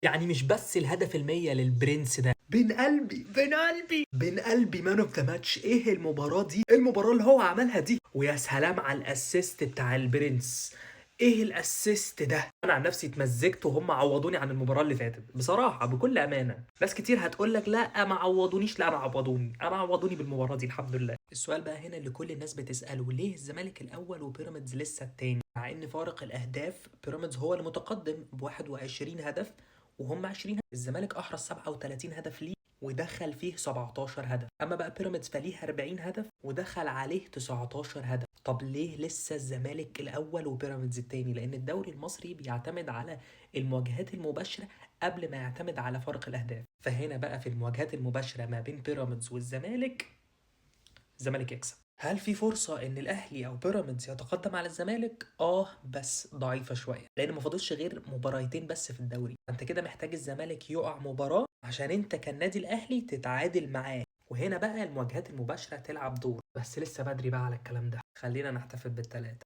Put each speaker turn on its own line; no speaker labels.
يعني مش بس الهدف المية للبرنس ده، بين قلبي بين قلبي بين قلبي man of the match. ايه المباراة دي؟ المباراة اللي هو عملها دي، ويا سلام على ال assist بتاع البرنس. ايه ال assist ده؟ انا عن نفسي اتمزجت وهم عوضوني عن المباراة اللي فاتت بصراحه، بكل امانه. ناس كتير هتقول لك لا ما عوضونيش، لا انا عوضوني، انا عوضوني بالمباراة دي الحمد لله. السؤال بقى هنا اللي كل الناس بتساله، ليه الزمالك الاول وبيراميدز لسه التاني؟ مع ان فارق الاهداف بيراميدز هو المتقدم ب 21 هدف وهم 20 هدف. الزمالك احرز 37 هدف ليه ودخل فيه 17 هدف، اما بقى بيراميدز فليه 40 هدف ودخل عليه 19 هدف. طب ليه لسه الزمالك الاول وبيراميدز التاني؟ لان الدوري المصري بيعتمد على المواجهات المباشرة قبل ما يعتمد على فرق الاهداف. فهنا بقى في المواجهات المباشرة ما بين بيراميدز والزمالك، الزمالك يكسب. هل في فرصة إن الأهلي أو بيراميدز يتقدم على الزمالك؟ آه، بس ضعيفة شوية، لأن ما فاضلش غير مباريتين بس في الدوري، أنت كده محتاج الزمالك يقع مباراة عشان أنت كالنادي الأهلي تتعادل معاه، وهنا بقى المواجهات المباشرة تلعب دور، بس لسه بدري بقى على الكلام ده، خلينا نحتفل بالثلاثة.